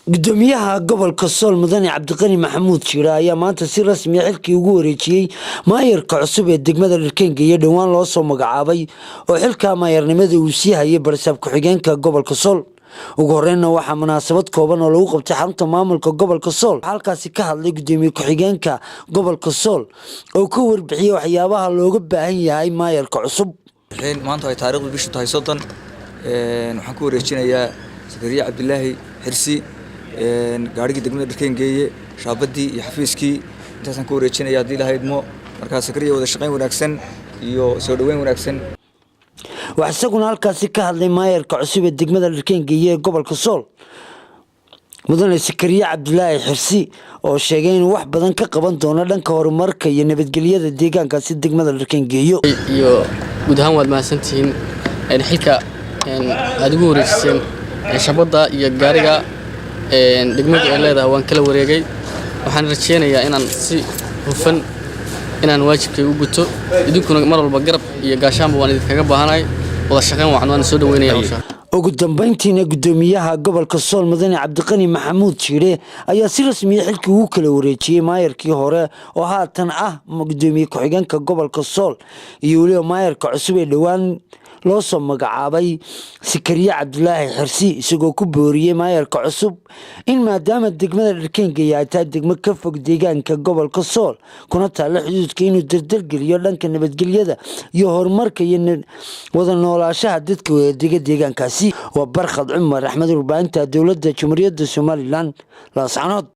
Gudoomiyaha gobolka Sool, Mudane Cabdiqani Maxamuud Jiire, ayaa maanta si rasmiya xilkii ugu wareejiyey maayarka cusub ee degmada Dharkengeeye dhowaan loo soo magacaabay, oo xilka maayarnimada uu sii hayay barasaab ku-xigeenka gobolka Sool. Ugu horreynna waxaa munaasabad kooban oo lagu qabtay xarunta maamulka gobolka Sool halkaasi ka hadlay gudoomiye ku-xigeenka gobolka Sool, oo ka warbixiyey waxyaabaha looga baahan yahay maayarka cusub. Maanta ay taariikhdu bishu tahay 30, waxaan ku wareejinayaa Sakariya Cabdilaahi Xirsi gaarigii degmada Dharkengeeye, shaabadii iyo xafiiskii. Intaasaan ku wareejinaya haddii Ilahay idmo. Markaa Sakariya, wada shaqayn wanaagsan iyo soo dhoweyn wanaagsan. Waxaa isaguna halkaasi ka hadlay maayarka cusub ee degmada Dharkengeeye ee gobolka Sool, Mudane Sakariye Cabdilaahi Xirsi, oo sheegay inuu wax badan ka qaban doono dhanka horumarka iyo nabadgelyada deegaankaasi degmada Dharkengeeyo. Iyo guud ahaan waad mahadsantihiin xilka aada ugu wareejiseen shabadda iyo gaariga degmadu ay leedahay. Waan kala wareegay. Waxaan rajeynayaa inaan si hufan inaan waajibkay u guto. Idinkuna mar walba garab iyo gaashaanba waan idinkaga baahanahay. Wada shaqayn wacan, waan soo dhaweynaya hawsha. Ugu dambeyntiina gudoomiyaha gobolka Sool, Mudane Cabdiqani Maxamuud Jiire, ayaa si rasmiya xilkii ugu kala wareejiyey maayarkii hore oo haatan ah gudoomiye ku-xigeenka gobolka Sool iyo weliba maayarka cusub ee dhowaan loo soo magacaabay, Sakariye Cabdilaahi Xirsi, isagoo ku booriyey maayarka cusub in maadaama degmada Dharkengeeye ay tahay degmo ka fog deegaanka gobolka Sool kuna taalla xuduudka, inuu dardargeliyo dhanka nabadgelyada iyo horumarka iyo wada noolaashaha dadka wadadega deegaankaasi. Waa Barkhad Cumar Axmed, warbaahinta dowladda Jamhuuriyadda Somaliland, Laascanood.